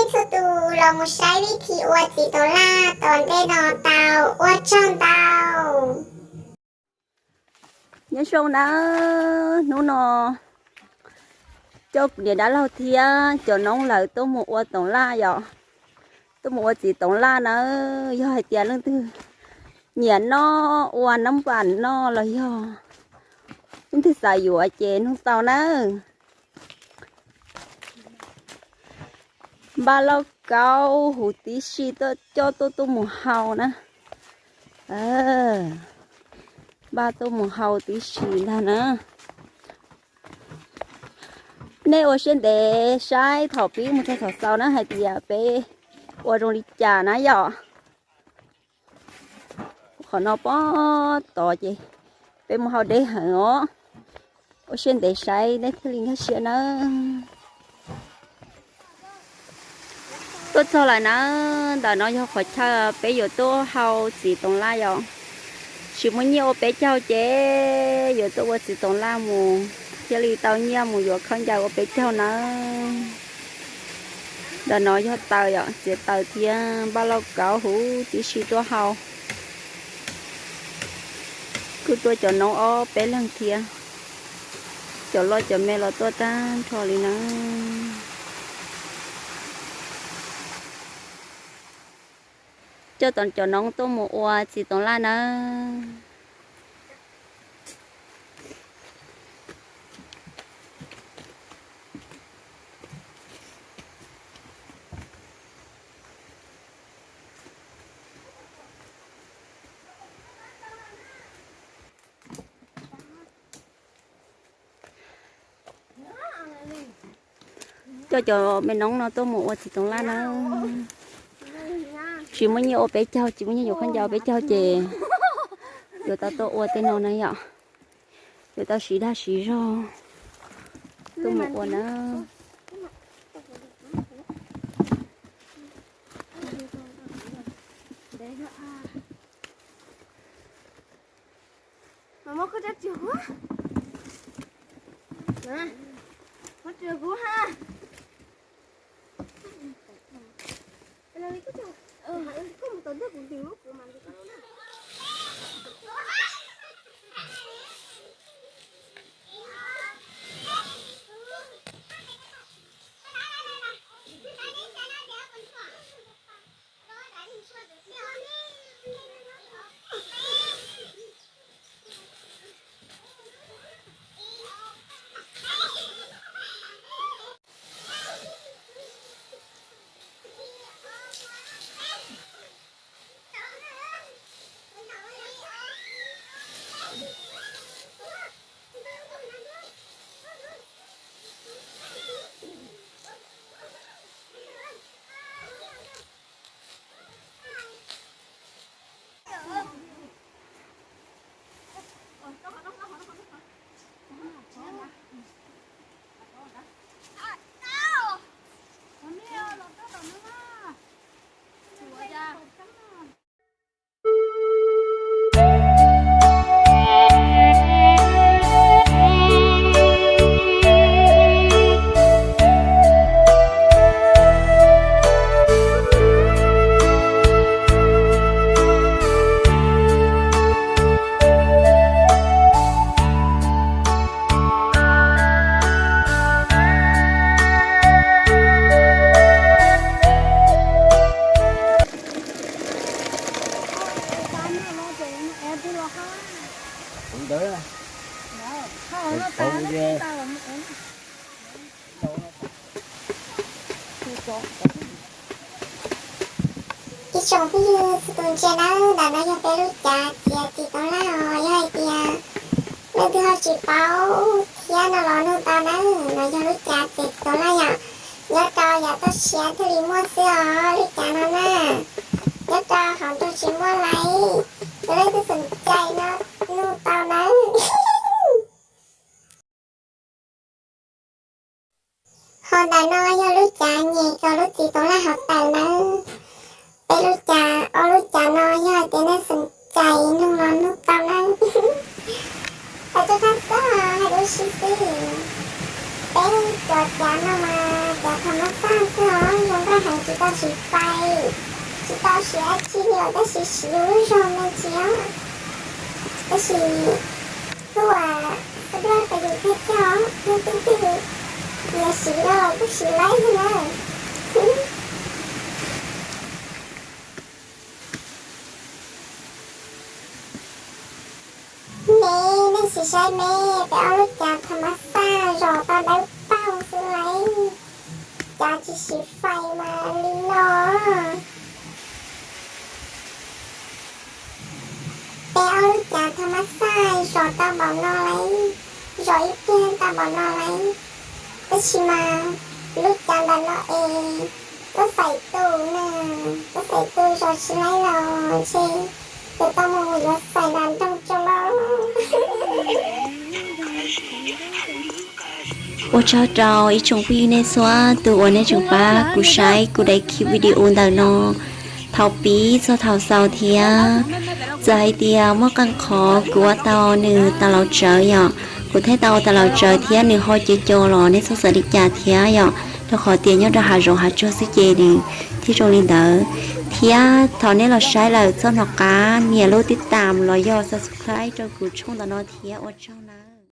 Txhua tus los mus saib vib thi ua txiv taum laj tom ntej no tau, ua tsaug ntau. Nyob zoo nawb, hnub no coj kuv niam dab laug thiab cov noob lawv tuaj mus ua taum laj yom, tuaj mus ua txiv taum laj nawb. Yog hais tias leej twg nyiam noj ua nab npam noj los yog leej twg xav yuav ces nug tau nawb. Npaj lauj kaub huv tib si tuaj coj tuaj tuaj mus hau na. Npaj tuaj mus hau tib si ntag na. Nej ua siab ntev saib thaum pib mus txog thaum xaus na hais tias peb ua zoo li cas na yom. Qhov no pob tod ces peb mus hau deb heev os. Ua siab ntev saib nej thiaj li nkag siab nawb. Tuaj txog lawm na, ntawm no yog qhov chaw peb yuav tuaj hau txiv taum laj yom. Tsis muaj nyiaj ua peb caug ces yuav tuaj ua txiv taum laj mus thiaj li tau nyiaj mus yuav khaub ncaws ua peb caug nawb. Ntawm no yog taws yom, txiav taws thiab npaj lauj kaub huv tib si tuaj hau. Kuj tuaj cov noob ob peb leeg thiab, cov loj cov me los tuaj tag nrho li na. Coj cov noob tuaj mus ua txiv taum laj nawb. Coj cov me noob no tuaj mus ua txiv taum laj na. Tsis muaj nyiaj ua peb caug, tsis muaj nyiaj yuav khaub ncaws ua peb caug ces yuav tau tuaj ua tej no na yom. Yuav tau siv dag siv zog tuaj mus ua na. Ib tsoom phooj ywg txhua tus ntsia nawb, ntawm no yog peb lub cav txiav txiv taum laj os. Yog hais tias leej twg ho tsis paub thiab no los nug tau nawb, no yog lub cav txiav txiv taum laj yom. Nyob rau yav toj siab thiaj li muaj xwb os, lub cav no na. Nyob rau hauv nroog tsis muaj lawm, yog leej twg xom cai no nug tau nawb. Ho ntawm no yog lub cav nyem rau lub txiv taum laj hauv tawm nawb. Peb lub cav, ob lub cav no yog hais tias nej xom cai nug los nug tau nawb. Hais rau tag xwb, hais dua si xwb. Peb cov cav no mas cav tham mab xaj xwb os, zoo nkauj heev. Tsis tau siv fais, tsis tau siv dab tsi li os, tab sis siv lub zog me ntsis os. Tab sis tuaj xab laj pes yus thiaj cog, yog twg twg nyiam siv los kuj siv laib thiab na. Me, nej sim saib me, peb ob lub cav tha mas xaj zos tau dawb paug xwb lauj. Cav tsis siv fais mas li no. Peb ob lub cav tha mas xaj zos tau npaum no lauj, zos ib pliag tau npaum no lauj. Tab sis mas lub cav ntawm no es koj xaiv tu na, koj xaiv tu zos tsis laib los ntshe yuav tau mus yuav xaiv nram nroog tso lauj. Ua tsaug rau ib tsoom phooj ywg nej txhua tus uas nej tseem pab kuv saib kuv daim video ntawm no thaum pib txog thaum xaus thiab. Txawm hais tias muaj qee qhov kuv ua tau nws tas laus tsawv yom, kuv thiaj tau ua tas laus tsawv thiab nws ho co co los nej txhob xav li cas thiab yom, rau qhov tias nyob rau hav zoov hav tsuag xwb ces nws thiaj zoo li ntawd. Thiab thaum nej los saib lawm txhob hnov qab nias lub tib tam los yog subscribe rau kuv tshooj ntawm no thiab ua tsaug na.